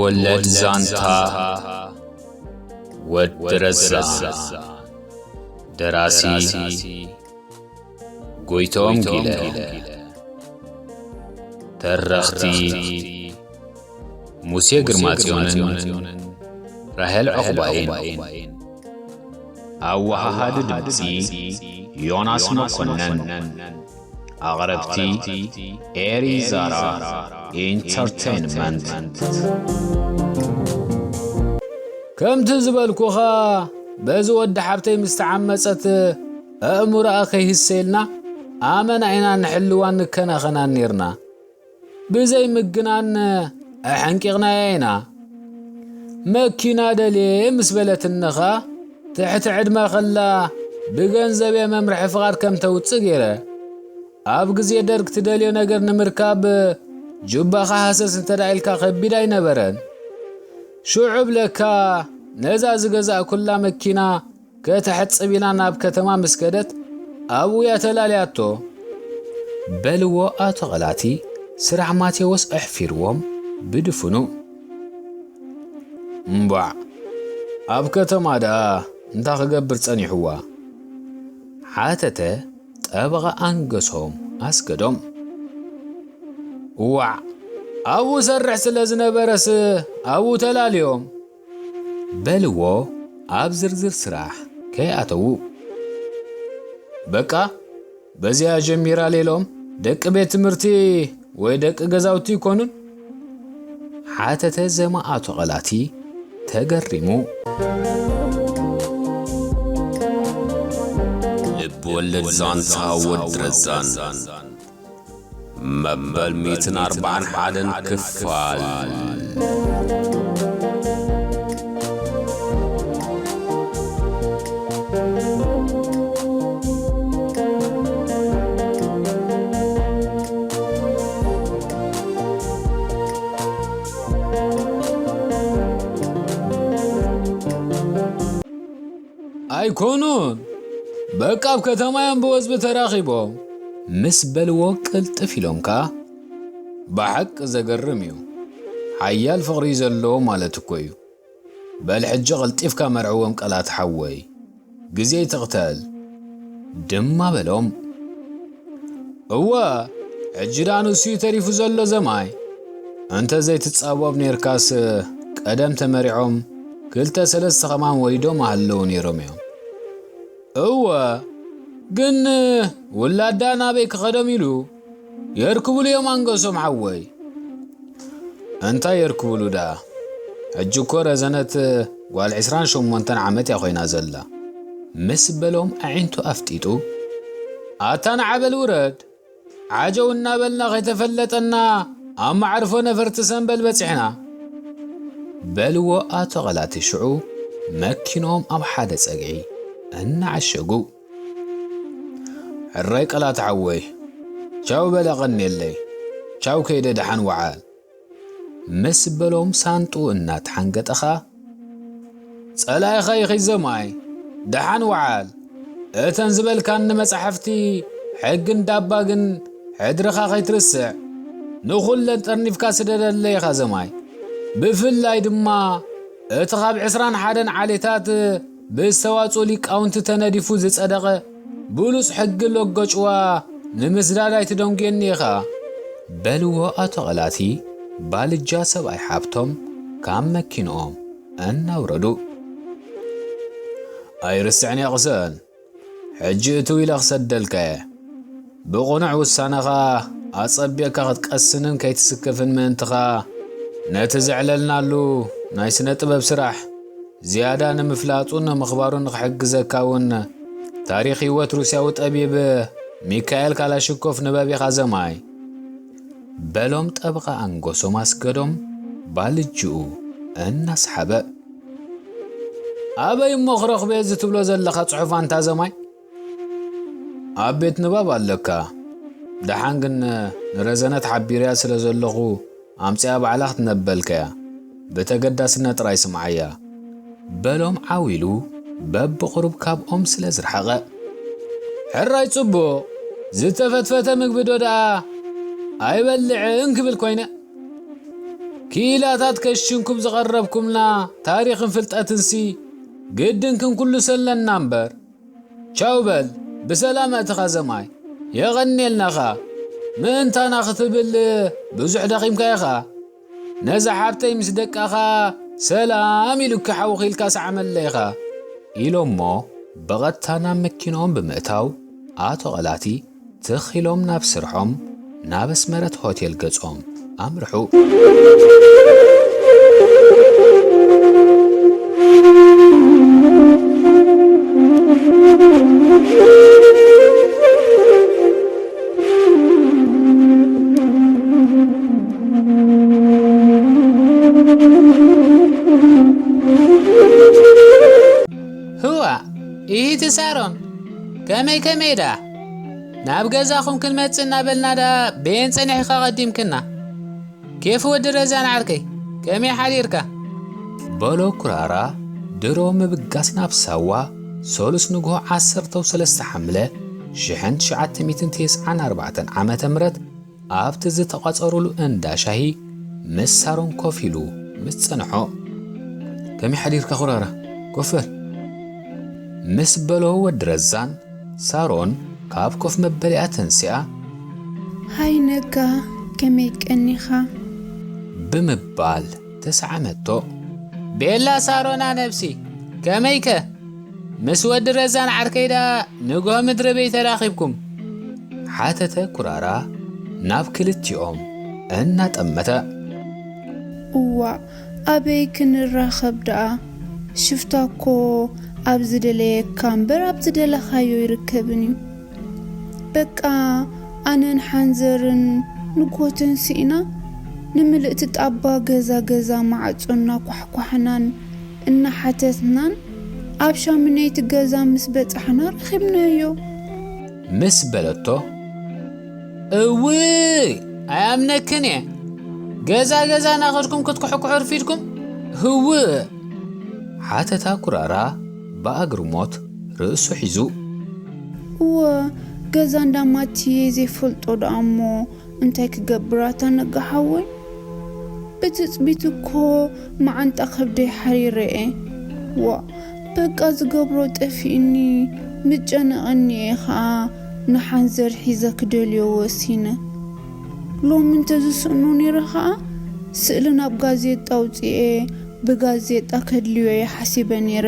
ወለድ ዛንታ ወዲ ረዛ። ደራሲ ጎይቶም ጊለ። ተረኽቲ ሙሴ ግርማጽዮንን ራሄል ዑቕባይን። ኣወሃሃዲ ድምጺ ዮናስ መኮነን። ኣቕረብቲ ኤሪ ዛራ ኢንተርቴይንመንት። ከምቲ ዝበልኩኻ፣ በዚ ወዲ ሓብተይ ምስ ተዓመጸት፣ ኣእምሮኣ ከይህሰየልና ኣመና ኢና ንሕልዋን ንከናኸናን ኔርና። ብዘይ ምግናን ኣሐንቂቕናያ ኢና። መኪና ደልየ ምስ በለትኒ ኸኣ፣ ትሕቲ ዕድመ ኸላ ብገንዘብ እየ መምርሒ ፍቓድ ከም ተውጽእ ገይረ። ኣብ ግዜ ደርግ ትደልዮ ነገር ንምርካብ ጁባኻ ሃሰስ እንተ ደኣ ኢልካ ከቢድ ኣይነበረን። ሽዑ እብለካ፣ ነዛ ዝገዛእኩላ መኪና ከተሕጽብ ኢላ ናብ ከተማ ምስ ከደት፣ ኣብኡ እያ ተላልያቶ። በልዎ ኣቶ ቐላቲ፣ ስራሕ ማቴዎስ ኣሕፊርዎም ብድፍኑ። እምቧዕ፣ ኣብ ከተማ ደኣ እንታይ ክገብር ጸኒሕዋ? ሓተተ ጠበቓ ኣንገሶም ኣስገዶም። እዋዕ፣ ኣብኡ ሰርሕ ስለ ዝነበረስ ኣብኡ ተላልዮም። በልዎ ኣብ ዝርዝር ስራሕ ከይኣተዉ። በቃ፣ በዚኣ ጀሚራ ሌሎም ደቂ ቤት ትምህርቲ ወይ ደቂ ገዛውቲ ይኮኑን? ሓተተ ዘማኣቱ ቐላቲ ተገሪሙ። ልብ ወለድ ዛንታ ወዲ ረዛን መበል ሚእትን ኣርባዓን ሓደን ክፋል። ኣይኮኑን፣ በቃ ኣብ ከተማ እዮም ብወዝቢ ተራኺቦም። ምስ በልዎ ቅልጥፍ ኢሎም ከኣ፣ ብሓቂ ዘገርም እዩ። ሓያል ፍቕሪ እዩ ዘለዎ ማለት እኮ እዩ። በል ሕጂ ቀልጢፍካ መርዕዎም ቀላት ሓወይ፣ ግዜ ኣይትቕተል ድማ በሎም። እወ፣ ሕጂ ደኣ ንሱ እዩ ተሪፉ ዘሎ ዘማይ። እንተ ዘይትጻወብ ኔርካስ ቀደም ተመሪዖም ክልተ ሰለስተ ከማን ወሊዶም ኣሃለዉ ኔሮም እዮም። እወ፣ ግን ውላዳ ናበይ ክኸዶም ኢሉ የርክቡሉ እዮም ኣንገሶም ሓወይ። እንታይ የርክቡሉ ደኣ? ሕጂ እኮ ረዘነት ጓል ዕስራን ሸሞንተን ዓመት እያ ኮይና ዘላ። ምስ በሎም ኣዒንቱ ኣፍጢጡ፣ ኣታ ንዓ በል ውረድ፣ ዓጀው እናበልና ከይተፈለጠና ኣብ መዓርፎ ነፈርቲ ሰምበል በጺሕና። በልዎ ኣቶ ቐላቲ ሽዑ መኪኖም ኣብ ሓደ ጸግዒ እናዓሸጉ። ሕራይ ቀላት ሓወይ፣ ቻው በለ ቀኔለይ፣ ቻው ከይደ ደሓን ወዓል። ምስ በሎም ሳንጡ እናተሓንገጠኻ፣ ጸላኢኻ ይኺዘማይ፣ ደሓን ወዓል። እተን ዝበልካኒ መጻሕፍቲ ሕግን ዳባ ግን ሕድርኻ ከይትርስዕ፣ ንኹለን ጠርኒፍካ ስደደለይ ኢኻ ዘማይ። ብፍላይ ድማ እቲ ካብ ዕስራን ሓደን ዓሌታት ብዝተዋጽኡ ሊቃውንቲ ተነዲፉ ዝጸደቐ ብሉጽ ሕጊ ሎጎ ጭዋ ንምስዳድ ኣይትደንጉየኒ ኢኻ። በልዎ ኣቶ ቐላቲ ባልጃ ሰብኣይ ሓብቶም ካብ መኪንኦም እናውረዱ። ኣይርስዕን እየ ቅሰን፣ ሕጂ እትው ኢለ ክሰደልካ እየ። ብቕኑዕ ውሳነኻ ኣጸቢቕካ ክትቀስንን ከይትስከፍን ምእንትኻ ነቲ ዘዕለልናሉ ናይ ስነ ጥበብ ስራሕ ዝያዳ ንምፍላጡን ንምኽባሩን ንኽሕግዘካ እውን ታሪኽ ህይወት ሩስያዊ ጠቢብ ሚካኤል ካላሽኮፍ ንበብ ኢኻ ዘማይ። በሎም ጠበቓ ኣንጎሶም ኣስገዶም ባልጅኡ እናስሓበ። ኣበይ እሞ ክረኽቦ እዚ ትብሎ ዘለኻ ጽሑፍ ኣንታ ዘማይ? ኣብ ቤት ንባብ ኣለካ። ደሓን ግን ንረዘነት ሓቢረያ ስለ ዘለኹ ኣምጺኣ ባዕላ ክትነበልከያ። ብተገዳስነት ጥራይ ስምዓያ። በሎም ዓው ኢሉ በብቑሩብ ካብኦም ስለ ዝረሓቐ። ሕራይ ጽቡቕ፣ ዝተፈትፈተ ምግቢ ዶ ደኣ ኣይበልዕን ክብል ኮይነ። ክኢላታት ከሽንኩም ዝቐረብኩምና ታሪኽን ፍልጠትንሲ ግድን ክንኩልስ ኣለና እምበር። ቻው በል፣ ብሰላም ኣእትኻ ዘማይ። የቐንየልናኻ። ምእንታና ክትብል ብዙሕ ደኺምካ ኢኻ። ነዛ ሓብተይ ምስ ደቃኻ ሰላም ኢሉኪ ሓውኺ ኢልካ ሰዓመለይኻ ኢሎሞ ብቐጥታ ናብ መኪንኦም ብምእታው ኣቶ ቐላቲ ትኽ ኢሎም ናብ ስርሖም ናብ ኣስመረት ሆቴል ገጾም ኣምርሑ። ህዋ፣ ኢሂቲ ሳሮን፣ ከመይ ከመይ ዳ? ናብ ገዛኹም ክንመጽእ እናበልና ዳ በየን ጸኒሕካ ቀዲምክና? ኬፍ ወዲ ረዛን ዓርከይ፣ ከመይ ሓዲርካ? በሎ ኩራራ ድሮ ምብጋስ ናብ ሳዋ ሰሉስ ንግሆ ዓሰርተ ሰለስተ ሓምለ ሽሕን ትሽዓተ ሚእትን ተስዓን ኣርባዕተን ዓመተ ምህረት ኣብቲ ዝተቋጸሩሉ እንዳ ሻሂ ምስ ሳሮን ኮፍ ኢሉ ምስ ጸንሖ። ከመይ ሓዲርካ ኩራራ? ኮፍ በል። ምስ በሎ ወዲ ረዛን ሳሮን ካብ ኮፍ መበሊኣ ተንሲኣ። ሃይ ነጋ፣ ከመይ ቀኒኻ? ብምባል ተሰዓመቶ። ቤላ ሳሮና ነብሲ፣ ከመይከ? ምስ ወዲ ረዛን ዓርከይዳ ንግሆ ምድሪ ቤት ተራኺብኩም? ሓተተ ኩራራ ናብ ክልቲኦም እናጠመተ። እዋእ፣ ኣበይ ክንራኸብ ደኣ? ሽፍታ እኮ ኣብ ዝደለየካ እምበር ኣብ ዝደለኻዮ ይርከብን እዩ። በቃ ኣነን ሓንዘርን ንግሆ ተንሲእና ንምልእቲ ጣባ ገዛ ገዛ ማዕጾ እናኳሕኳሕናን እናሓተትናን ኣብ ሻምነይቲ ገዛ ምስ በጻሕና ረኺብናዮ። ምስ በለቶ፣ እውይ፣ ኣያምነክን እየ። ገዛ ገዛ እናኸድኩም ክትኩሕኩሑ ኣርፊድኩም? ህውእ። ሓተታ ኩራራ ብኣግርሞት ርእሱ ሒዙ። እወ፣ ገዛ እንዳማትየ ዘይፈልጦ ደኣ እሞ እንታይ ክገብር ኣታ ነጋ ሓወይ? ብትጽቢት እኮ መዓንጣ ከብደይ ሓሪረ እየ። ዋእ፣ በቃ ዝገብሮ ጠፊእኒ፣ ምጨነቐኒ እየ ኸኣ ንሓንዘር ሒዘ ክደልዮ ወሲነ። ሎሚ እንተዝስእኖ ነይረ ኸኣ ስእሊ ናብ ጋዜጣ ኣውጺኤ ብጋዜጣ ከድልዮ እየ ሓሲበ ነይረ።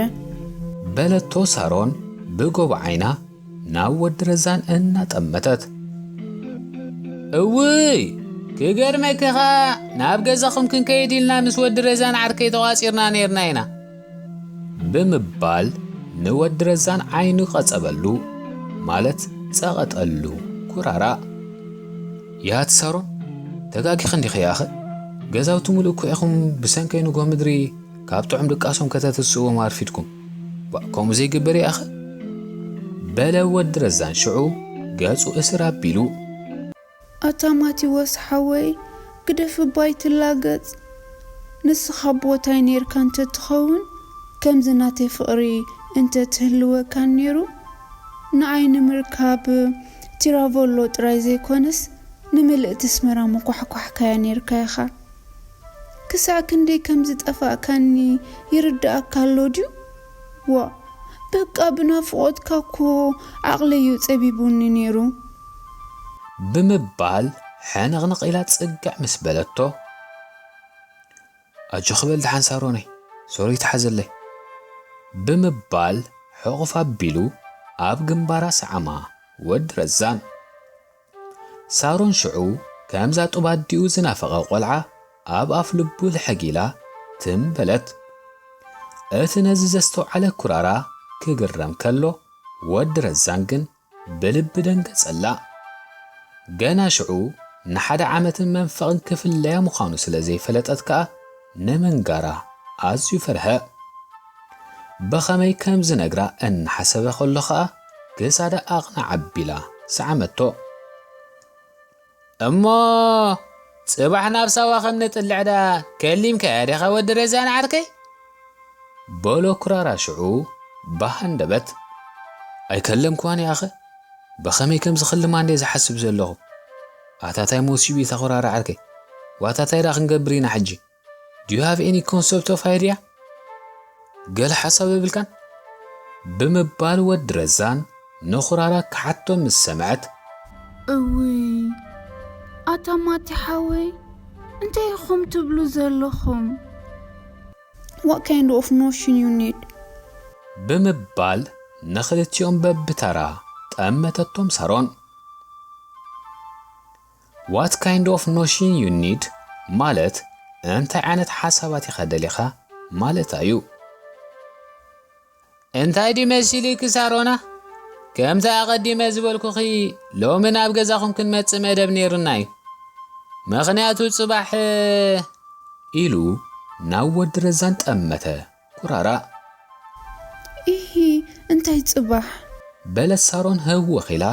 በለቶ ሳሮን ብጎቦ ዓይና ናብ ወዲ ረዛን እናጠመተት። እውይ፣ ክገርመኪ ኸኣ ናብ ገዛኹም ክንከይድ ኢልና ምስ ወዲ ረዛን ዓርከይ ተቋጺርና ነይርና ኢና። ብምባል ንወዲ ረዛን ዓይኑ ቀጸበሉ፣ ማለት ጸቐጠሉ ኩራራ። ያት ሳሮን፣ ተጋጊኺ እንዲኺ ያኸ? ገዛውቲ ሙሉእ እኮ ኢኹም ብሰንከይ ንግሆ ምድሪ ካብ ጥዑም ድቃሶም ከተተስእዎም ኣርፊድኩም። ባእ፣ ከምኡ ዘይግበር ይኣኸ? በለ ወዲ ረዛን ሽዑ ገጹ እስር ኣቢሉ። ኣታ ማቲዎስ ሓወይ፣ ግደፍ እባ ኣይትላገጽ። ንስኻ ቦታይ ኔርካ እንተትኸውን፣ ከምዚ ናተይ ፍቕሪ እንተትህልወካ ኔሩ፣ ንዓይ ንምርካብ ቲራቮሎ ጥራይ ዘይኮነስ፣ ንምልእቲ ኣስመራ ምኳሕኳሕካያ ኔርካ ኢኻ። ክሳዕ ክንደይ ከም ዝጠፋእካኒ ይርድኣካ ኣሎ ድዩ? ዋእ፣ በቃ ብናፍቖትካ እኮ ዓቕለይ እዩ ጸቢቡኒ ነይሩ። ብምባል ሕንቕንቕ ኢላ ጽግዕ ምስ በለቶ፣ ኣጆኺ በል ደሓን ሳሮነይ፣ ሶሪ ተሓዘለይ። ብምባል ሕቑፍ ኣቢሉ ኣብ ግንባራ ሰዓማ ወዲ ረዛን። ሳሮን ሽዑ ከምዛ ጡብ ኣዲኡ ዝናፈቐ ቆልዓ ኣብ ኣፍ ልቡ ልሕግ ኢላ ትም በለት። እቲ ነዚ ዘስተውዓለ ኩራራ ክግረም ከሎ፣ ወዲ ረዛን ግን ብልቢ ደንገጸላ። ገና ሽዑ ንሓደ ዓመትን መንፈቕን ክፍለያ ምዃኑ ስለ ዘይፈለጠት ከኣ ንምንጋራ ኣዝዩ ፈርሀ። ብኸመይ ከም ዝነግራ እናሓሰበ ከሎ ኸኣ ክሳዳ ኣቕና ዓቢላ ሰዓመቶ። እሞ ጽባሕ ናብ ሳዋ ከም ንጥልዕ ደኣ ከሊምካያ ዲኻ ወዲ ረዛን ዓርከይ? በሎ ኩራራ ሽዑ ብሃንደበት። ኣይከለምክዋን እየ ኣኸ፣ ብኸመይ ከም ዝኽልማ እንድየ ዝሓስብ ዘለኹ። ኣታ ታይ መሲቡ እዩ እታ ኩራራ ዓርከይ? ዋታ ታይ ደኣ ክንገብር ኢና ሕጂ? Do you have any concept of idea? ገለ ሓሳብ የብልካን? ብምባል ወዲ ረዛን ንኹራራ ክሓቶ ምስ ሰምዐት፣ እውይ ኣታ ማቲ ሓወይ፣ እንታይ ኢኹም ትብሉ ዘለኹም? What kind of notion you need? ብምባል ንኽልቲኦም በብተራ ጠመተቶም ሳሮን። What kind of notion you need ማለት እንታይ ዓይነት ሓሳባት ኢኻ ደሊኻ ማለታ እዩ። እንታይ ድዩ መሲሉኪ ሳሮና? ከምቲ ኣቐዲመ ዝበልኩኺ ሎሚ ናብ ገዛኹም ክንመጽእ መደብ ነይሩና እዩ። ምኽንያቱ ጽባሕ ኢሉ ናብ ወዲ ረዛን ጠመተ። ኩራራ። ኢሂ፣ እንታይ ጽባሕ? በለት ሳሮን ህውኽ ኢላ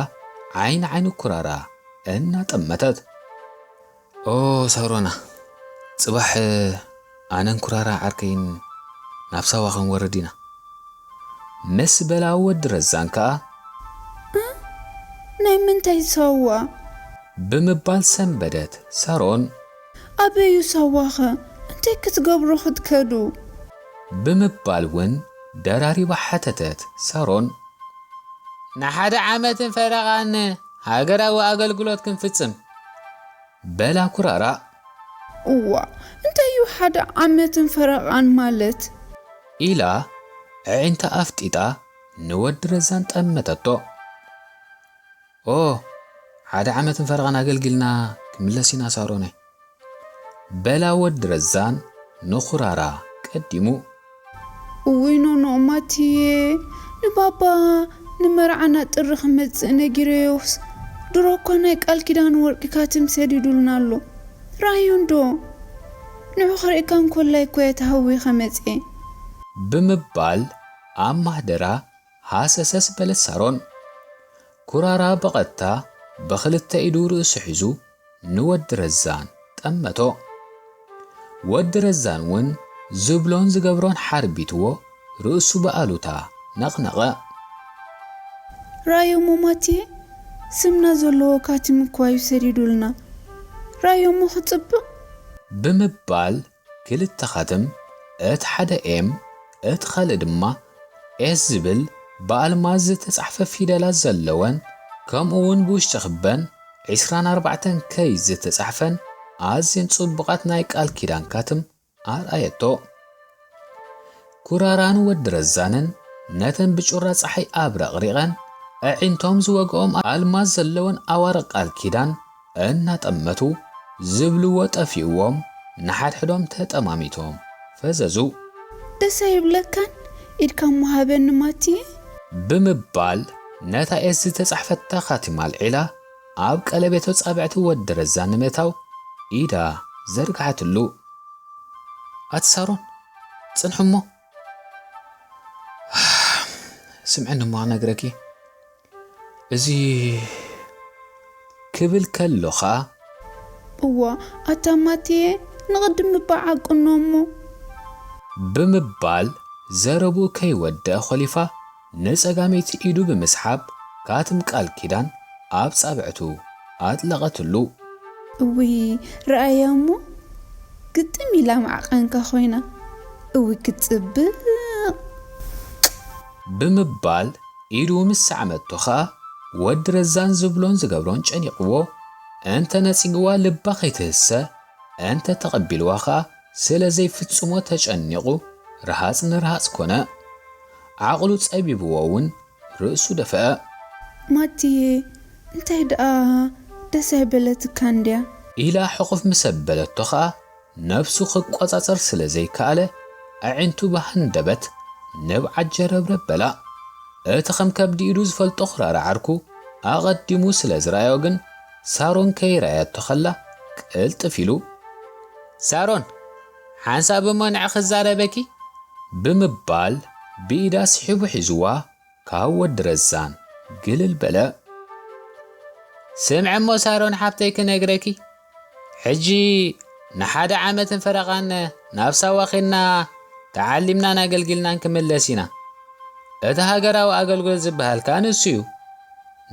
ዓይኒ ዓይኒ ኩራራ እናጠመተት። ኦ ሳሮና፣ ጽባሕ ኣነን ኩራራ ዓርከይን ናብ ሳዋ ክንወርድ ኢና። ምስ በላ ወዲ ረዛን ከኣ ናይ ምንታይ ሳዋ? ብምባል ሰንበደት ሳሮን። ኣበዩ ሳዋኸ? እንታይ ክትገብሩ ክትከዱ? ብምባል እውን ደራሪባ ሓተተት ሳሮን። ንሓደ ዓመትን ፈረቓን ሃገራዊ ኣገልግሎት ክንፍጽም። በላ ኩራራ። እዋ፣ እንታይ እዩ ሓደ ዓመትን ፈረቓን ማለት? ኢላ ኣዒንታ ኣፍጢጣ ንወዲ ረዛን ጠመተቶ። ኦ፣ ሓደ ዓመትን ፈረቓን ኣገልጊልና ክምለስ ኢና ሳሮነይ። በላ ወዲ ረዛን ንኹራራ ቀዲሙ። እውይ ኖኖ ማትዬ፣ ንባባ ንመርዓና ጥሪ ክመጽእ ነጊረዮስ፣ ድሮ እኳ ናይ ቃል ኪዳን ወርቂ ካትም ሰዲዱልና ኣሎ። ራእዩ እንዶ ንዑ ክርእካ እንኮላይ እኮ እየ ተሃዊኸ መጽየ። ብምባል ኣብ ማህደራ ሃሰሰስ በለት ሳሮን። ኩራራ ብቐጥታ ብኽልተ ኢዱ ርእሱ ሒዙ ንወዲ ረዛን ጠመቶ። ወዲ ረዛን እውን ዝብሎን ዝገብሮን ሓርቢትዎ ርእሱ ብኣሉታ ነቕነቐ። ራእዮሞ ማትዬ፣ ስምና ዘለዎ ካትም እኳ እዩ ሰዲዱልና። ራእዮሞ ክጽብቕ። ብምባል ክልተ ካትም፣ እቲ ሓደ ኤም እቲ ካልእ ድማ ኤስ ዝብል ብኣልማዝ ዝተጻሕፈ ፊደላት ዘለወን፣ ከምኡ እውን ብውሽጢ ክበን ዕስራን ኣርባዕተን ከይ ዝተጻሕፈን ኣዝየን ጽቡቓት ናይ ቃል ኪዳን ካትም ኣርኣየቶ። ኩራራን ወዲ ረዛንን ነተን ብጩራ ጸሓይ ኣብረቕሪቐን ኣዒንቶም ዝወግኦም ኣልማዝ ዘለወን ኣዋርቕ ቃል ኪዳን እናጠመቱ ዝብልዎ ጠፊእዎም ንሓድሕዶም ተጠማሚቶም ፈዘዙ። ደስ ኣይብለካን? ኢድካ እሞ ሃበኒ ማትዬ። ብምባል ነታ ኤስ ዝተጻሕፈታ ካቲም ኣልዒላ ኣብ ቀለቤት ኣጻብዕቲ ወዲ ረዛን ንምእታው ኢዳ ዘርግሓትሉ። ኣቲ ሳሮን፣ ጽንሒ እሞ። ስምዕኒ እሞ ክነግረኪ። እዚ ክብል ከሎ ኸኣ። እዋ፣ ኣታ ማትዬ፣ ንቕድሚ እባ ዓቅኖ እሞ። ብምባል ዘረብኡ ከይወደአ ኾሊፋ ንጸጋመይቲ ኢዱ ብምስሓብ ካትም ቃል ኪዳን ኣብ ጻብዕቱ ኣጥለቐትሉ። እውይ፣ ረኣያ እሞ ግጥም ኢላ ማዕቐንካ ኮይና። እውይ ክትጽብቕ። ብምባል ኢዱ ምስ ሰዓመቶ ኸኣ ወዲ ረዛን ዝብሎን ዝገብሮን ጨኒቕዎ፣ እንተ ነጺግዋ ልባ ከይትህሰ፣ እንተ ተቐቢልዋ ኸኣ ስለ ዘይፍጽሞ ተጨኒቑ ርሃጽ ንርሃጽ ኮነ። ዓቕሉ ጸቢብዎ እውን ርእሱ ደፍአ። ማትዬ፣ እንታይ ደኣ ደስ ኣይበለትካን ድያ? ኢላ ሕቑፍ ምስ ኣበለቶ ኸኣ ነብሱ ክቆጻጸር ስለ ዘይከኣለ ኣዒንቱ ብሃንደበት ንብዓት ጀረብረብ በላ። እቲ ከም ከብዲ ኢዱ ዝፈልጦ ኹራራ ዓርኩ ኣቐዲሙ ስለ ዝረኣዮ ግን ሳሮን ከይረኣየቶ ኸላ ቅልጥፍ ኢሉ። ሳሮን፣ ሓንሳብ እሞ ንዒ ክዛረበኪ። ብምባል ብኢዳ ስሒቡ ሒዝዋ ካብ ወዲ ረዛን ግልል በለ። ስምዒ እሞ ሳሮን ሓብተይ ክነግረኪ፣ ሕጂ ንሓደ ዓመትን ፈረቓን ናብ ሳዋ ኸድና ተዓሊምናን ኣገልጊልናን ክምለስ ኢና። እቲ ሃገራዊ ኣገልግሎት ዝበሃል ከኣ ንሱ እዩ።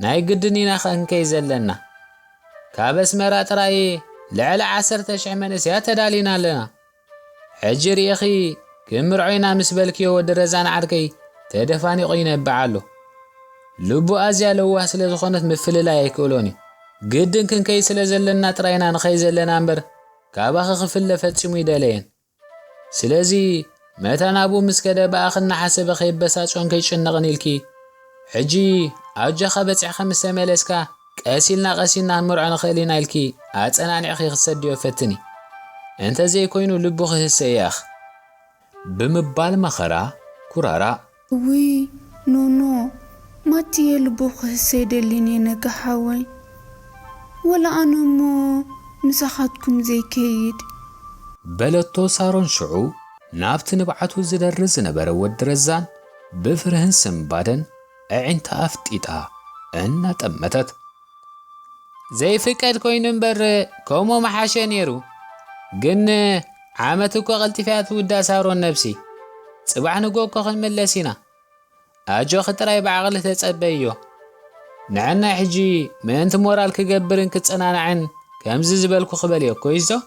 ናይ ግድን ኢና ክንከይድ ዘለና። ካብ ኣስመራ ጥራይ ልዕሊ ዓሰርተ ሽሕ መንእሰያት ተዳሊና ኣለና። ሕጂ ርኢኺ፣ ክምርዖ ኢና ምስ በልክዮ ወዲ ረዛን ዓርከይ ተደፋኒቑ ይነብዕ ኣሎ። ልቡ ኣዝያ ለዋህ ስለ ዝኾነት ምፍልላይ ኣይክእሎን እዩ። ግድን ክንከይድ ስለ ዘለና ጥራይ ኢና ንኸይድ ዘለና እምበር፣ ካባኺ ክፍለ ፈጺሙ ይደለየን። ስለዚ መታን ኣብኡ ምስ ከደ ብኣኺ እናሓሰበ ከይበሳጮን ከይጭነቕን ኢልኪ፣ ሕጂ ኣጆኻ በጺሕካ ምስ ተመለስካ ቀስ ኢልና ቀስ ኢልና ክንምርዖ ንኽእል ኢና ኢልኪ ኣጸናኒዕኺ ክትሰድዮ ፈትኒ። እንተ ዘይኮይኑ ልቡ ክህሰ እያኽ። ብምባል መኸራ ኩራራ። እውይ ኖኖ፣ ማትየ ልቡ ክህሰ ኣይደልን እየ ነጋ ሓወይ። ወላ ኣነ እሞ ምሳኻትኩም ዘይከይድ። በለቶ ሳሮን ሽዑ ናብቲ ንብዓቱ ዝደሪ ዝነበረ ወዲ ረዛን ብፍርህን ስንባደን ኣዒንታ ኣፍጢጣ እናጠመተት። ዘይፍቀድ ኮይኑ እምበር ከምኡ ምሓሸ ነይሩ። ግን ዓመት እኮ ቀልጢፋ እያ ትውዳእ ሳሮን ነብሲ። ጽባሕ ንጎ እኮ ክንምለስ ኢና። ኣጆኺ ጥራይ ብዓቕሊ ተጸበይዮ። ንዕናይ ሕጂ ምእንቲ ሞራል ክገብርን ክጸናናዕን ከምዚ ዝበልኩ ክበልዮ እኮ እዩ ዞ።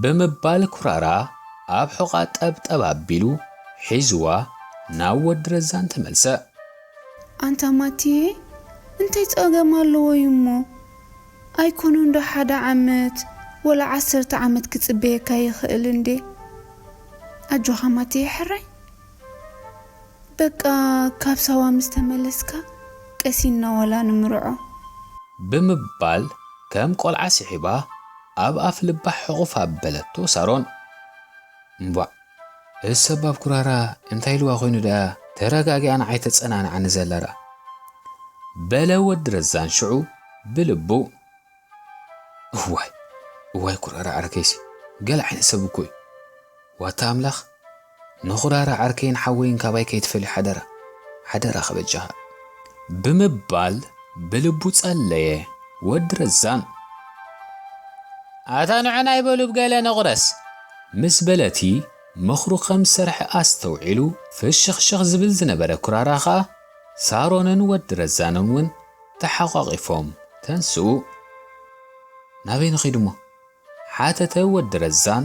ብምባል ኩራራ ኣብ ሕቖኣ ጠብጠብ ኣቢሉ ሒዝዋ ናብ ወዲ ረዛን ተመልሰ። ኣንታ ማትየ፣ እንታይ ጸገም ኣለዎ እዩ እሞ? ኣይኮነን ዶ ሓደ ዓመት ወላ ዓሰርተ ዓመት ክጽበየካ ይኽእል እንዴ? ኣጆኻ ማትየ ሕራይ። በቃ ካብ ሳዋ ምስ ተመለስካ ቀሲና ዋላ ንምርዖ። ብምባል ከም ቆልዓ ስሒባ ኣብ ኣፍ ልባ ሕቑፍ ኣበለቶ ሳሮን። እምቧዕ፣ እዚ ሰብ ኣብ ኩራራ እንታይ ኢልዋ ኮይኑ ደኣ ተረጋጊኣ ንዓይ ተጸናንዓኒ ዘላ ደኣ? በለ ወዲ ረዛን ሽዑ ብልቡ። እዋይ፣ እዋይ ኩራራ ዓርከይሲ፣ ገለ ዓይነት ሰብ እኮ እዩ። ዋታ ኣምላኽ፣ ንኹራራ ዓርከይን ሓወይን ካባይ ከይትፈልዩ ሓደራ፣ ሓደራ ከበጃኻ። ብምባል ብልቡ ጸለየ ወዲ ረዛን። ኣታ ንዑና ይበሉ ብገለ ንቑረስ። ምስ በለቲ ምኽሩ ከም ዝሰርሐ ኣስተውዒሉ ፍሽኽሽኽ ዝብል ዝነበረ ኩራራ ኸኣ ሳሮንን ወዲ ረዛንን እውን ተሓቋቒፎም ተንስኡ። ናበይ ንኸይድ እሞ? ሓተተ ወዲ ረዛን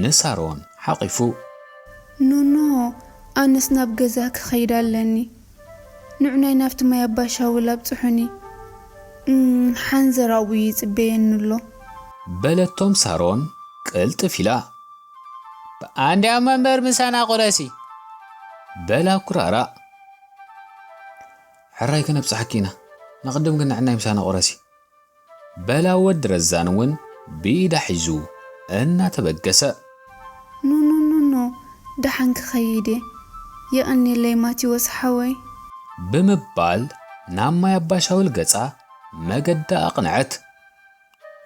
ንሳሮን ሓቒፉ። ኖኖ፣ ኣነስ ናብ ገዛ ክኸይድ ኣለኒ። ንዑናይ ናብቲ ማይ ኣባሻውል ኣብጽሑኒ። እም፣ ሓንዘር ኣብኡ ይጽበየኒ ኣሎ። በለቶም ሳሮን ቅልጥፍ ኢላ። ኣንድያሞ እምበር ምሳና ቁረሲ። በላ ኩራራ። ሕራይ ክነብጽሓኪ ኢና። ንቕድም ግን ንዕናይ ምሳና ቁረሲ። በላ ወዲ ረዛን እውን ብኢዳ ሒዙ እናተበገሰ። ኖ፣ ኖ፣ ኖ፣ ኖ፣ ደሓን ክኸይድ እየ። የቐንየለይ ማቴዎስ ሓወይ። ብምባል ናብ ማይ ኣባሻውል ገጻ መገዳ ኣቕንዐት።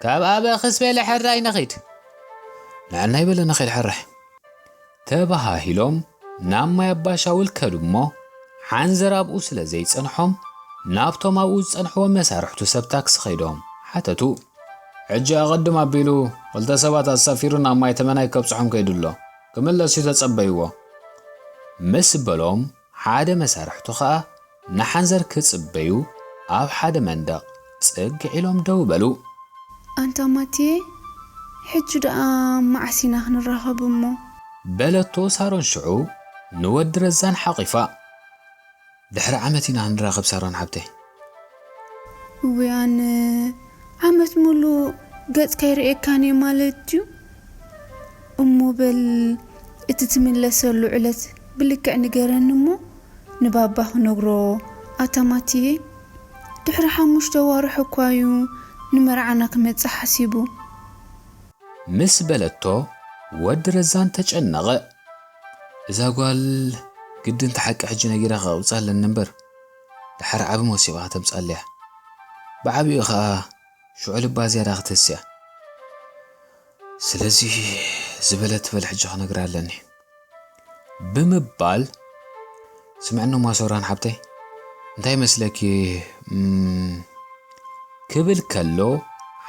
ካብ ኣበ ክስ በለ ሕራይ ንኺድ። ንዕናይ በለ ንኺድ ሕራይ። ተባሃሂሎም ናብ ማይ ኣባሻውል ከዱ እሞ፣ ሓንዘር ኣብኡ ስለ ዘይጸንሖም፣ ናብቶም ኣብኡ ዝጸንሕዎም መሳርሕቱ ሰብ ታክሲ ከይዶም ሓተቱ። ሕጂ ኣቐድም ኣቢሉ ክልተ ሰባት ኣሳፊሩ ናብ ማይ ተመናይ ከብጽሖም ከይዱ ኣሎ። ክምለስ እዩ ተጸበይዎ። ምስ በሎም፣ ሓደ መሳርሕቱ ኸኣ ንሓንዘር ክጽበዩ ኣብ ሓደ መንደቕ ጽግዕ ኢሎም ደው በሉ። ኣንታ ማቴ፣ ሕጂ ደኣ መዓስ ኢና ክንራኸብ እሞ? በለቶ ሳሮን ሽዑ ንወዲ ረዛን ሓቒፋ። ድሕሪ ዓመት ኢና ክንራኸብ ሳሮን ሓብተይ። እወ ኣነ ዓመት ሙሉእ ገጽካ ይርእየካን እየ ማለት ድዩ? እሞ በል እቲ ትምለሰሉ ዕለት ብልክዕ ንገረኒ እሞ ንባባ ክነግሮ። ኣታ ማትየ፣ ድሕሪ ሓሙሽተ ኣዋርሕ እኳ እዩ ንመርዓና ክመጽእ ሓሲቡ። ምስ በለቶ ወዲ ረዛን ተጨነቐ። እዛ ጓል ግድን እቲ ሓቂ ሕጂ ነጊራ ከቕብጻ ኣለኒ እምበር፣ ድሓር ዓቢ መሲባ ከተምጻለያ። ብዓቢኡ ኸኣ ሽዑ ልባ ዝያዳ ክትህስያ። ስለዚ ዝበለ ትበል ሕጂ ክነግራ ኣለኒ። ብምባል፣ ስምዕኒ እሞ ሶራን ሓብተይ፣ እንታይ መስለኪ፣ እም፣ ክብል ከሎ፣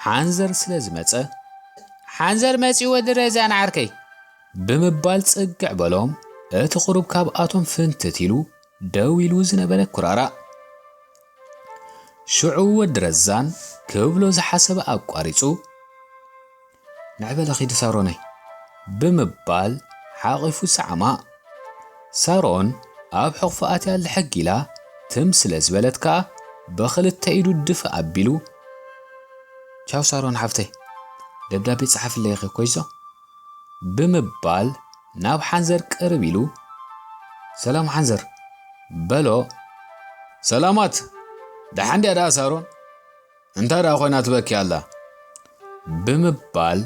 ሓንዘር ስለ ዝመጸ፣ ሓንዘር መጺኡ ወዲ ረዛን ዓርከይ፣ ብምባል ጽግዕ በሎም፣ እቲ ቁሩብ ካብኣቶም ፍንትት ኢሉ ደው ኢሉ ዝነበረ ኩራራ። ሽዑ ወዲ ረዛን ክብሎ ዝሓሰበ ኣቋሪጹ፣ ንዕበለ ኺዲ ሳሮነይ፣ ብምባል ሓቒፉ ሰዓማ። ሳሮን ኣብ ሕቑፉ ኣትያ ልሕግ ኢላ ትም ስለ ዝበለት ከኣ ብኽልተ ኢዱ ድፍእ ኣቢሉ፣ "ቻው ሳሮን ሓፍተይ፣ ደብዳቤ ጸሓፍለይ ኢኺ ኮይዞ?" ብምባል ናብ ሓንዘር ቅርብ ኢሉ፣ "ሰላም ሓንዘር" በሎ። "ሰላማት፣ ደሓን ድያ ደኣ ሳሮን? እንታይ ደኣ ኮይና ትበኪ ኣላ?" ብምባል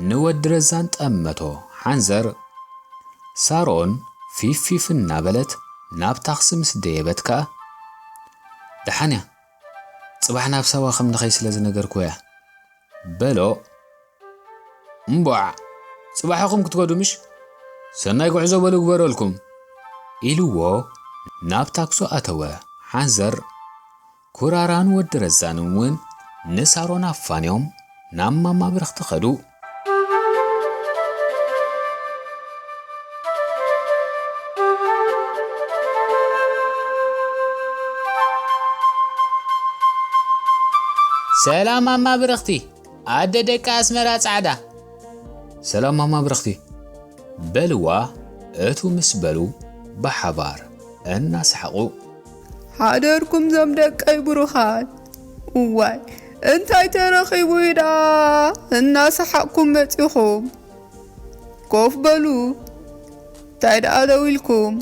ንወዲ ረዛን ጠመቶ። ሓንዘር ሳሮን ፊፍ ፊፍ እናበለት ናብ ታክሲ ምስ ደየበት ከኣ፣ "ደሓን እያ፣ ጽባሕ ናብ ሳዋ ከም ንኸይ ስለ ዝነገርኩዋ እያ" በሎ። "እምቧዕ፣ ጽባሕ ኢኹም ክትከዱ ምሽ? ሰናይ ጉዕዞ በሉ ግበረልኩም" ኢልዎ ናብ ታክሱ ኣተወ። ሓንዘር ኩራራን ወዲ ረዛንን እውን ንሳሮን ኣፋንዮም ናብ ማማ ብርኽቲ ከዱ። "ሰላም ማማ ብርኽቲ፣ ኣደ ደቂ ኣስመራ ጻዕዳ!" "ሰላም ማማ ብርኽቲ!" በልዋ። እቱ ምስ በሉ ብሓባር እናሰሓቑ፣ "ሓደርኩም ዞም ደቀይ ብሩኻት! እዋይ፣ እንታይ ተረኺቡ እዩ ደኣ እናሰሓቕኩም መጺኹም? ኮፍ በሉ፣ እንታይ ደኣ ደው ኢልኩም?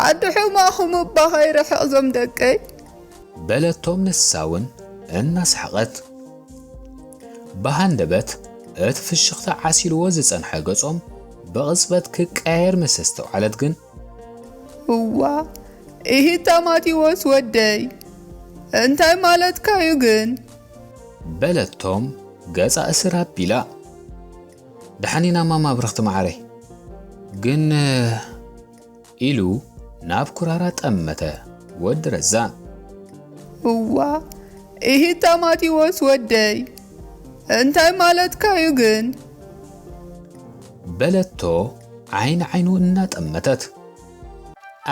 ዓዲ ሕማኹም እባ ከይርሕቕ ዞም ደቀይ!" በለቶም ንሳ እውን እናሰሓቐት። ብሃንደበት እቲ ፍሽኽታ ዓሲልዎ ዝጸንሐ ገጾም ብቕጽበት ክቀያየር ምስ ኣስተውዓለት ግን፣ "እዋ፣ ኢሂታ ማቴዎስ ወደይ፣ እንታይ ማለትካ እዩ ግን?" በለቶም ገጻ እስር ኣቢላ። "ደሓን ኢና ማማ ብርኽቲ መዓረይ፣ ግን" ኢሉ ናብ ኩራራ ጠመተ ወዲ ረዛን። "እዋ፣ ኢሂታ ማቴዎስ ወደይ፣ እንታይ ማለትካ እዩ ግን?" በለቶ ዓይኒ ዓይኑ እናጠመተት።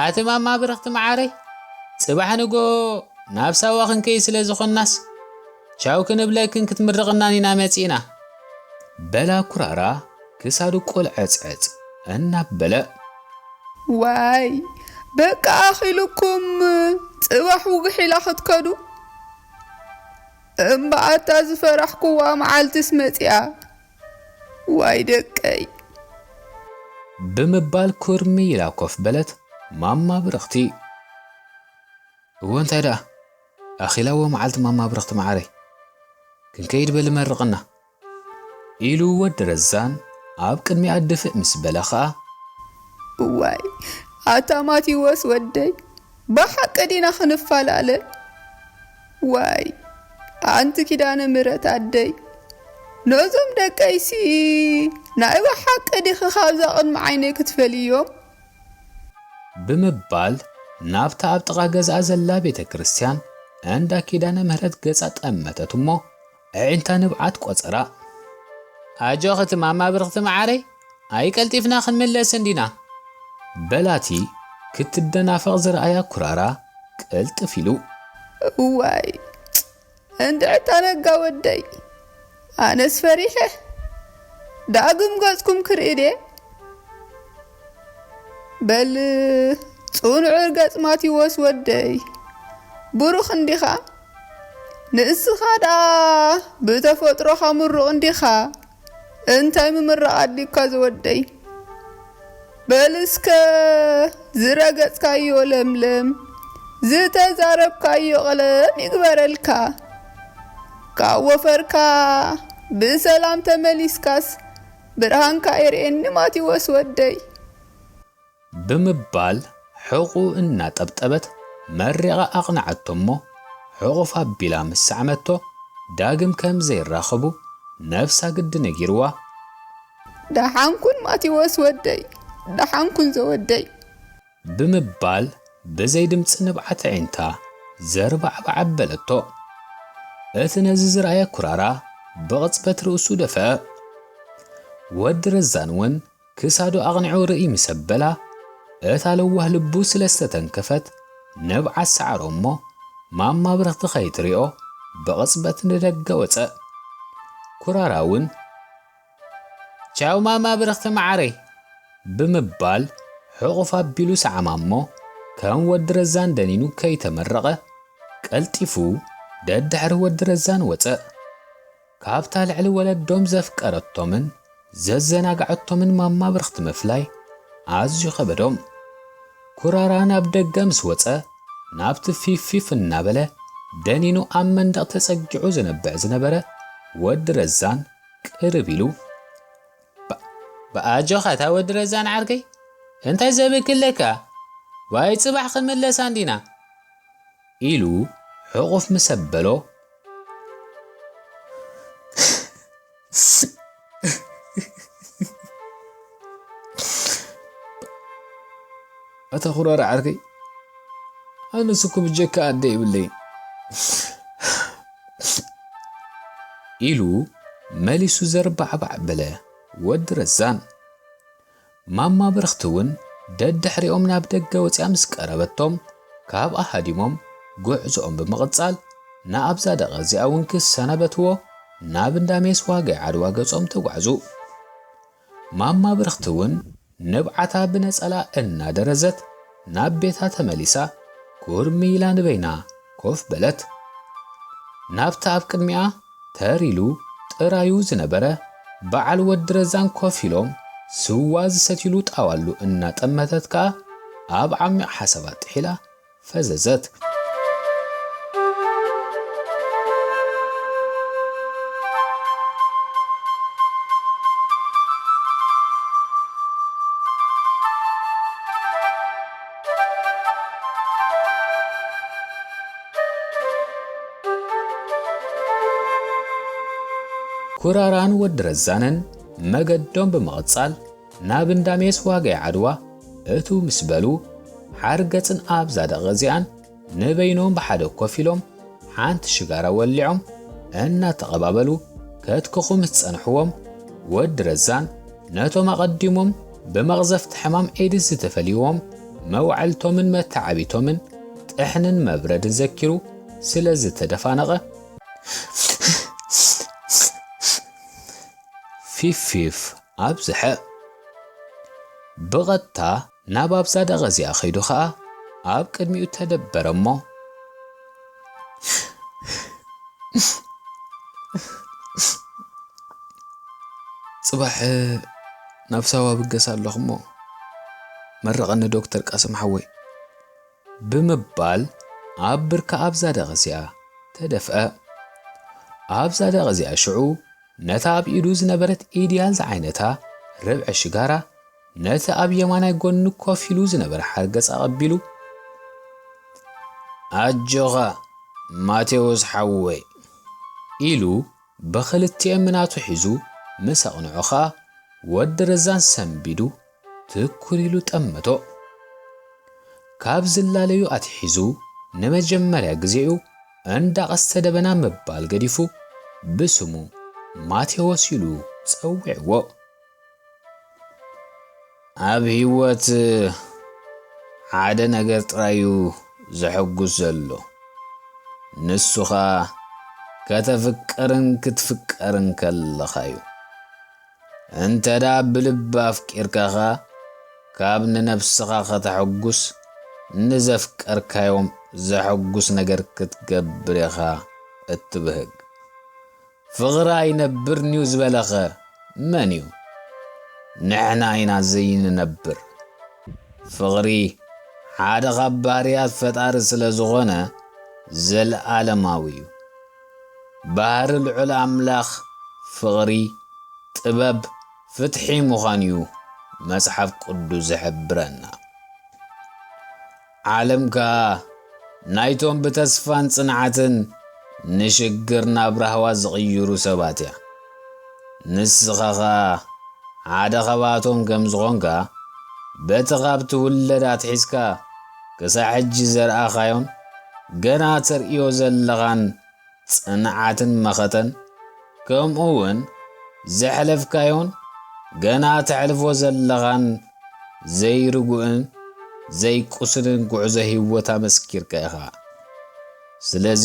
"ኣቲ ማማ ብርኽቲ መዓረይ፣ ጽባሕ ንጎ ናብ ሳዋ ክንከይ ስለ ዝኾንናስ፣ ቻው ክንብለክን ክትምርቕናን ኢና መጺእና" በላ ኩራራ ክሳዱ ቁልዕጽዕጽ እናበለ። "ዋይ፣ በቃ ኣኺሉኩም፣ ጽባሕ ውግሕ ኢላ ክትከዱ? እምበኣታ ዝፈራሕኩዋ መዓልትስ መጺኣ። ዋይ ደቀይ!" ብምባል ኩርሚ ኢላ ኮፍ በለት ማማ ብርኽቲ። "እወ እንታይ ደኣ፣ ኣኺላዎ መዓልቲ ማማ ብርኽቲ መዓረይ፣ ክንከይድ በሊ መርቕና" ኢሉ ወዲ ረዛን ኣብ ቅድሚኣ ድፍእ ምስ በለ ኸኣ፣ "እዋይ፣ ኣታ ማቴዎስ ወደይ፣ ብሓቂ ዲና ክንፈላለ? ዋይ፣ ኣንቲ ኪዳነ ምሕረት ኣደይ፣ ነዞም ደቀይሲ ናይ ብሓቂ ዲኺ ካብዛ ቅድሚ ዓይነይ ክትፈልዮም?" ብምባል ናብታ ኣብ ጥቓ ገዝኣ ዘላ ቤተ ክርስቲያን እንዳ ኪዳነ ምሕረት ገጻ ጠመተት እሞ፣ ኣዒንታ ንብዓት ቆጸራ። "ኣጆኺ እቲ ማማ ብርኽቲ መዓረይ፣ ኣይቀልጢፍና ክንምለስ እንዲና" በላቲ ክትደናፈቕ ዝረኣያ ኩራራ ቅልጥፍ ኢሉ። "እዋይ፣ እንድዕታ ነጋ ወደይ፣ ኣነስ ፈሪሐ፣ ዳግም ገጽኩም ክርኢ ድየ? በል፣ ጽኑዕ ገጽ ማቴዎስ ወደይ፣ ብሩኽ እንዲኻ? ንእስኻ ደኣ ብተፈጥሮኻ ምሩቕ እንዲኻ? እንታይ ምምራቕ ኣድልዩካ ዝወደይ? በል እስከ ዝረገጽካዮ ለምለም፣ ዝተዛረብካዮ ቀለም ይግበረልካ። ካብ ወፈርካ ብሰላም ተመሊስካስ ብርሃንካ የርእየኒ ማቴዎስ ወደይ" ብምባል ሕቑ እናጠብጠበት መሪቓ ኣቕንዓቶ እሞ፣ ሕቑፍ ኣቢላ ምስ ሰዓመቶ፣ ዳግም ከም ዘይራኸቡ ነብሳ ግዲ ነጊርዋ። "ደሓን ኩን ማቴዎስ ወደይ፣ ደሓን ኩን ዘወደይ" ብምባል ብዘይ ድምጺ ንብዓት ኣዒንታ ዘርባዕባዕ ኣበለቶ። እቲ ነዚ ዝረኣየ ኩራራ ብቕጽበት ርእሱ ደፍአ። ወዲ ረዛን እውን ክሳዱ ኣቕኒዑ ርእይ ምስ ኣበላ፣ እታ ለዋህ ልቡ ስለ ዝተተንከፈት ንብዓት ሰዓሮ እሞ፣ ማማ ብርኽቲ ከይትሪኦ ብቕጽበት ንደገ ወጸ። ኩራራ እውን፣ ቻው ማማ ብርኽቲ መዓረይ፣ ብምባል ሕቑፍ ኣቢሉ ሰዓማ እሞ፣ ከም ወዲ ረዛን ደኒኑ ከይተመረቐ፣ ቀልጢፉ ደድሕሪ ወዲ ረዛን ወጸ። ካብታ ልዕሊ ወለዶም ዘፍቀረቶምን ዘዘናግዐቶምን ማማ ብርኽቲ ምፍላይ ኣዝዩ ከበዶም። ኩራራ ናብ ደገ ምስ ወጸ፣ ናብቲ ፊፍ ፊፍ እናበለ ደኒኑ ኣብ መንደቕ ተጸጊዑ ዝነብዕ ዝነበረ ወዲ ረዛን ቅርብ ኢሉ፣ "ባ-፣ ብኣጆኻ እታ ወዲ ረዛን ዓርከይ፣ እንታይ ዘብክለካ? ዋይ ጽባሕ ክንምለሳ እንዲና?" ኢሉ ሕቑፍ ምስ ኣበሎ፣ "ኣታ ኩራራ ዓርከይ፣ ኣነስ እኮ ብጀካ ኣደ የብለይን" ኢሉ መሊሱ ዘርባዕባዕ በለ ወዲ ረዛን። ማማ ብርኽቲ እውን ደድሕሪኦም ናብ ደገ ወፂኣ ምስ ቀረበቶም፣ ካብኣ ሃዲሞም ጉዕዞኦም ብምቕጻል፣ ንኣብዛ ደቐ እዚኣ እውን ክሰናበትዎ ናብ እንዳ ሜስ ዋገይ ዓድዋ ገጾም ተጓዕዙ። ማማ ብርኽቲ እውን ንብዓታ ብነጸላ እናደረዘት ናብ ቤታ ተመሊሳ፣ ኩርሚ ኢላ ንበይና ኮፍ በለት። ናብቲ ኣብ ቅድሚኣ ተር ኢሉ ጥራዩ ዝነበረ በዓል ወዲ ረዛን ኮፍ ኢሎም ስዋ ዝሰትይሉ ጣዋሉ እናጠመተት ከኣ ኣብ ዓሚቕ ሓሳባት ጥሒላ ፈዘዘት። ኩራራን ወዲ ረዛንን መገዶም ብምቕጻል ናብ እንዳ ሜስ ዋገይ ዓድዋ እትው ምስ በሉ፣ ሓርገጽን ኣብዛ ደቐ እዚኣን ንበይኖም ብሓደ ኮፍ ኢሎም ሓንቲ ሽጋራ ወሊዖም እናተቐባበሉ ከትክኹ ምስ ጸንሕዎም፣ ወዲ ረዛን ነቶም ኣቐዲሞም ብመቕዘፍቲ ሕማም ኤድስ ዝተፈልይዎም መዋዕልቶምን መተዓቢቶምን ጥሕንን መብረድን ዘኪሩ ስለ ዝተደፋነቐ፣ ፊፍ ፊፍ ኣብዝሐ። ብቐጥታ ናብ ኣብዛ ደቐ እዚኣ ኸይዱ ኸኣ ኣብ ቅድሚኡ ተደበረ እሞ፣ "ጽባሕ ናብ ሳዋ ብገስ ኣለኹ እሞ መርቐኒ ዶክተር ቃስም ሓወይ" ብምባል ኣብ ብርካ ኣብዛ ደቐ እዚኣ ተደፍአ። ኣብዛ ደቐ እዚኣ ሽዑ ነታ ኣብ ኢዱ ዝነበረት ኢድያል ዝዓይነታ ርብዒ ሽጋራ ነቲ ኣብ የማናይ ጎኑ ኮፍ ኢሉ ዝነበረ ሓርገጽ ኣቐቢሉ፣ "ኣጆኻ ማቴዎስ ሓወይ" ኢሉ ብኽልቲኤን ምናቱ ሒዙ ምስ ኣቕንዖ ኸኣ፣ ወዲ ረዛን ሰንቢዱ ትኩር ኢሉ ጠመቶ። ካብ ዝላለዩ ኣትሒዙ ንመጀመርያ ግዜኡ እንዳ ቀስተ ደበና ምባል ገዲፉ፣ ብስሙ ማቴዎስ ኢሉ ጸዊዕዎ። ኣብ ህይወት ሓደ ነገር ጥራይ እዩ ዘሐጉስ ዘሎ። ንሱ ኸኣ ከተፍቅርን ክትፍቀርን ከለኻ እዩ። እንተ ደኣ ብልቢ ኣፍቂርካ ኸኣ፣ ካብ ንነብስኻ ከተሐጉስ፣ ንዘፍቀርካዮም ዘሐጉስ ነገር ክትገብር ኢኻ እትብህግ። ፍቕሪ ኣይነብርን'ዩ ዝበለኸ መን እዩ? ንሕና ኢና ዘይንነብር። ፍቕሪ ሓደ ካብ ባህርያት ፈጣሪ ስለ ዝኾነ፣ ዘለኣለማዊ እዩ። ባህሪ ልዑል ኣምላኽ ፍቕሪ፣ ጥበብ፣ ፍትሒ ምዃን እዩ መጽሓፍ ቅዱስ ዝሕብረና። ዓለም ከኣ ናይቶም ብተስፋን ጽንዓትን ንሽግር ናብ ራህዋ ዝቕይሩ ሰባት እያ። ንስኻ ኸኣ ሓደ ኻባቶም ከም ዝኾንካ፣ በቲ ካብ ትውለድ ኣትሒዝካ ክሳዕ ሕጂ ዘርኣኻዮን ገና ተርእዮ ዘለኻን ጽንዓትን መኸተን፣ ከምኡ እውን ዘሕለፍካዮን ገና ተሕልፎ ዘለኻን ዘይርጉእን ዘይቁስልን ጉዕዞ ህይወት ኣመስኪርካ ኢኻ። ስለዚ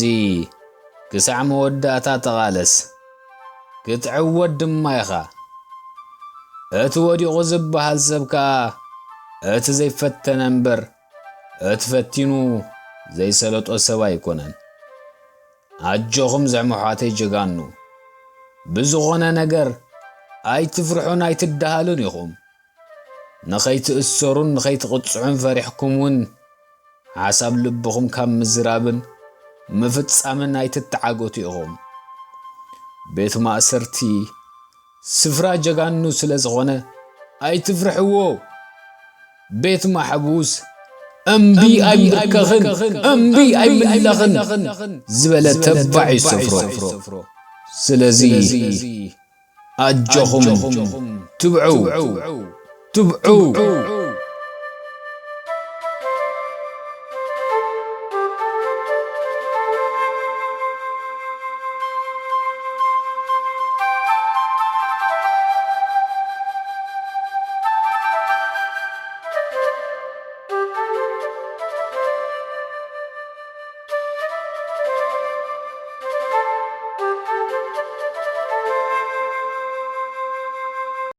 ክሳዕ መወዳእታ ተቓለስ፣ ክትዕወት ድማ ኢኻ። እቲ ወዲቑ ዝበሃል ሰብ ከኣ እቲ ዘይፈተነ እምበር እቲ ፈቲኑ ዘይሰለጦ ሰብ ኣይኮነን። ኣጆኹም ዘሕምሓተይ ጀጋኑ፣ ብዝኾነ ነገር ኣይትፍርሑን ኣይትደሃሉን ኢኹም። ንኸይትእሰሩን ንኸይትቕጽዑን ፈሪሕኩም እውን ሓሳብ ልብኹም ካብ ምዝራብን ምፍጻምን ኣይትተዓገቱ ኢኹም። ቤት ማእሰርቲ ስፍራ ጀጋኑ ስለ ዝኾነ ኣይትፍርሕዎ። ቤት ማሕቡስ እምቢ ኣይምብርከኽን፣ እምቢ ኣይምለኽን ዝበለ ተባዕ እዩ ሰፍሮ። ስለዚ ኣጆኹም ትብዑ፣ ትብዑ።